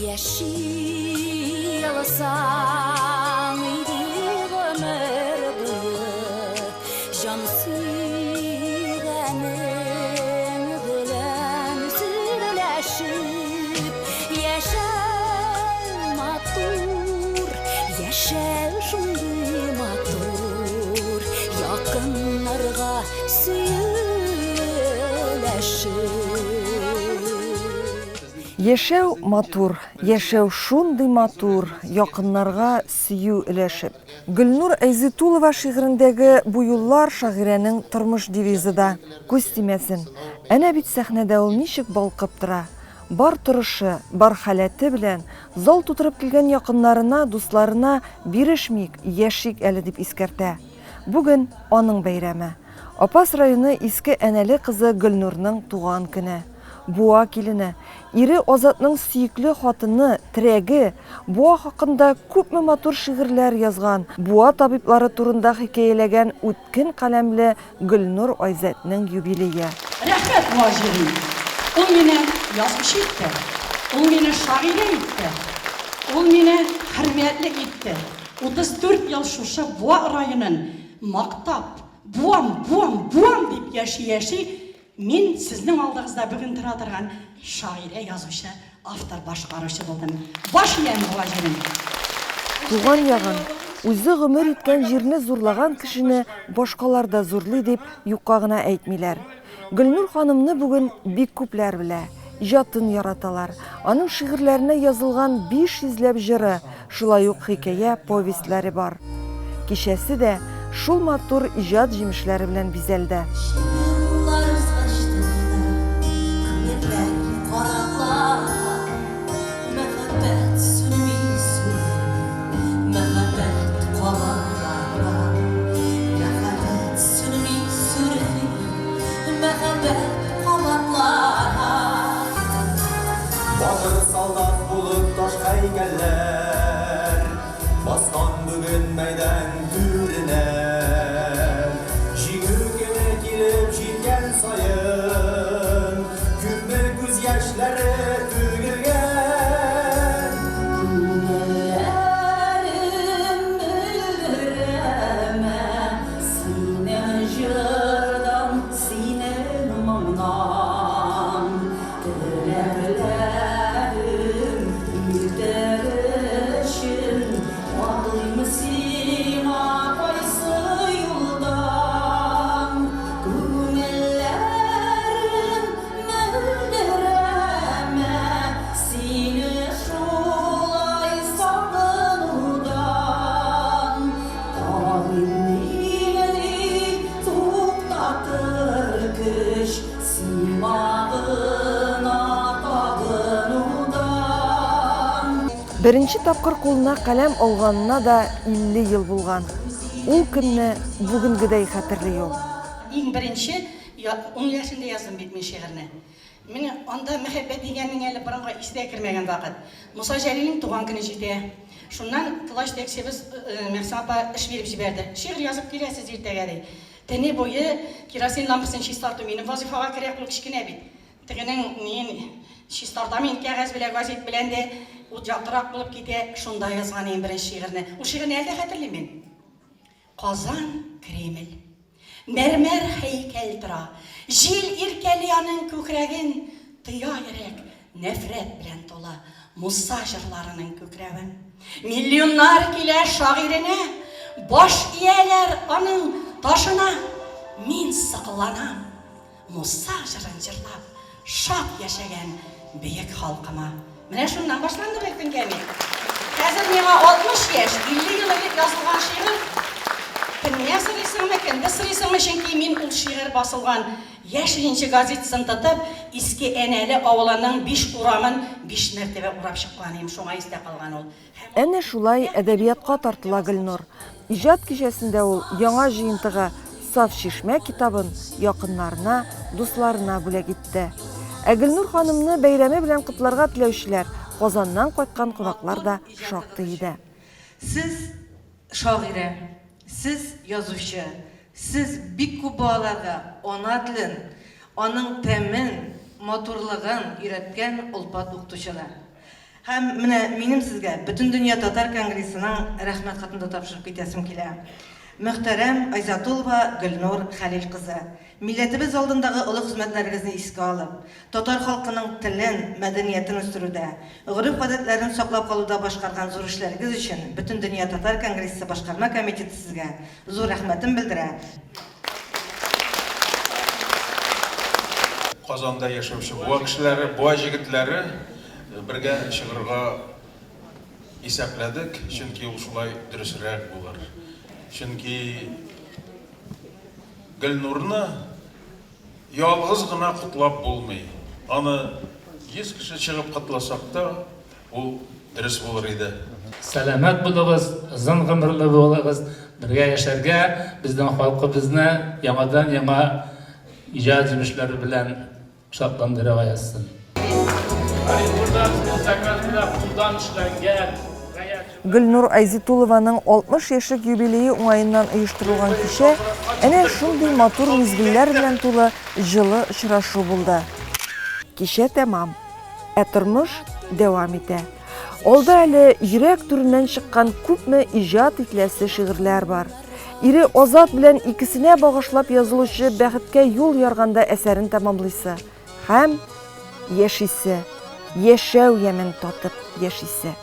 Яши алсаң иде гомер буе, Җан сөйгәнең белән сөйләшеп, Яшәү матур, яшәү шундый матур, Якыннарга сөю өләшеп. Яшәү матур, яшәү шундый матур, якыннарга сөю өләшеп. Гөлнур Айзетулова шигырендәге бу юллар шагыйрәнең тормыш девизы да. Күз тимәсен, әнә бит сәхнәдә ул ничек балкып тора. Бар торышы, бар халәте белән зал тутырып килгән якыннарына, дусларына бирешмик, яшик әле дип искәртә. Бүген аның бәйрәме. Апас районы Иске Әнәле кызы Гөлнурның туган көне. Буа килене, ире Азатның сөекле хатыны, терәге, Буа хакында күпме матур шигырьләр язган, Буа табиблары турында хикәяләгән үткен каләмле Гөлнур Айзәтнең юбилее. Рәхмәт, Буа җирен! Ул мине язучы итте, ул мине шагыйрә итте, ул мине хөрмәтле итте. 34 ел шушы Буа районын мактап, Буам, Буам, Буам дип яши-яши, мин сезнең алдыгызда бүген тора торган шагыйрә, язучы, автор, башкаручы булдым. Баш иям Буа җирен! Туган ягын, үзе гомер иткән җирне зурлаган кешене башкалар да зурлый дип юкка гына әйтмиләр. Гөлнур ханымны бүген бик күпләр белә, иҗатын яраталар. Аның шигырьләренә язылган 500 ләп җыры, шулай ук хикәя, повестьләре бар. Кичәсе дә шул матур иҗат җимешләре белән бизәлде. Еллар узгач та, күңелләр каралана. Мәхәббәт сүнми, сүнми, мәхәббәт кабатлана. Мәхәббәт сүнми, сүрелми, мәхәббәт кабатлана. Батыр солдат булып таш һәйкәлләр Баскан бүген мәйдан түренә. Җиңү көне килеп җиткән саен, Күпме күз яшьләре түгелгән. Күңелләрем мөлдерәмә Синең җырдан, синең моңнан. Теләкләрем илтер өчен Атлыйм сиңа кайсы юлдан? Күңелләрем мөлдерәмә Сине шулай сагынудан. Тагын нинди туктатыр көч Сиңа гына табынудан. Беренче тапкыр кулына каләм алганына да 50 ел булган. Ул көнне бүгенгедәй хәтерли ул. Иң беренче ун яшемдә яздым бит мин шигырьне. Менә анда мәхәббәт дигәннең әле борынгы исе дә кермәгән вакыт. Муса Җәлилнең туган көне җитә. Шуннан тылач җитәкчебез Мәгъсүмә апа эш биреп җибәрде. Шигырь язып киләсез иртәгә, ди. Төне буе керосин лампасын чистарту минем вазыйфага керә, ул кечкенә бит. Тегенең ниен чистартам инде кәгазь белән, газет белән дә, ут яктырак булып китә. Шунда язган идем беренче шигырьне. Ул шигырьне әле дә хәтерлим мин. Казан, Кремль. Мәрмәр һәйкәл тора. Җил иркәли аның күкрәген, Тоя йөрәк, нәфрәт белән тулы Муса җырларының күкрәвен. Миллионнар килә шагыйренә, Баш ияләр аның ташына. Мин сокланам, Муса җырын җырлап, Шат яшәгән бөек халкыма. Менә шуннан башланды безнең кәмит. Хәзер миңа 60 яшь, 50 ел элек язылган шигырь. Кемнән сорыйсыңмы, кемне сорыйсыңмы, чөнки мин ул шигырь басылган Яшь ленче газетасын тотып, Иске Әнәле авылының биш урамын биш мәртәбә урап чыккан идем, шуңа истә калган ул. Һәм Әнә шулай әдәбиятка тартыла Гөлнур. Иҗат кичәсендә ул яңа җыентыгы Саф чишмә китабын якыннарына, дусларына бүләк итте. Ә Гөлнур ханымны бәйрәме белән котларга теләүчеләр, Казаннан кайткан кунаклар да шактый иде. Сез, шагыйрә, сез, язучы, сез бик күп балаларга ана телен, аның тәмен, матурлыгын өйрәткән олпат укытучылар. Һәм менә минем сезгә Бөтендөнья татар конгрессының Рәхмәт хатын да тапшырып китәсем килә. Мөхтәрәм Айзатулова Гөлнур Хәлил кызы! Милләтебез алдындагы олы хезмәтләрегезне искә алып, татар халкының телен, мәдәниятен үстерүдә, гореф-гадәтләрен саклап калуда башкарган зур эшләрегез өчен Бөтендөнья татар конгрессы Башкарма комитеты сезгә зур рәхмәтен белдерә. Казанда яшәүче Буа кешеләре, Буа җегетләре бергә чыгырга исәпләдек, чөнки ул шулай дөресрәк булыр. Чөнки Гөлнурны ялгыз гына котлап булмый. Аны 100 кеше чыгып котласак та, ул дөрес булыр иде. Сәламәт булыгыз, озын гомерле булыгыз, бергә яшәргә, безнең халкыбызны яңадан-яңа иҗат җимешләре белән Шатландырырга язсын. Оренбурда безнең заказ белән кулдан эшләнгән гаять җылы. Гөлнур Айзитулованың 60 яшьлек юбилее уңаеннан оештырылган кичә әнә шундый матур мизгелләр белән тулы җылы очрашу булды. Кичә тәмам. Ә тормыш дәвам итә. Алда әле йөрәк түреннән чыккан күпме иҗат ителәсе шигырьләр бар. Ире Азат белән икесенә багышлап язылучы Бәхеткә юл ярганда әсәрен тәмамлыйсы һәм яшисе, яшәү ямен татып яшисе.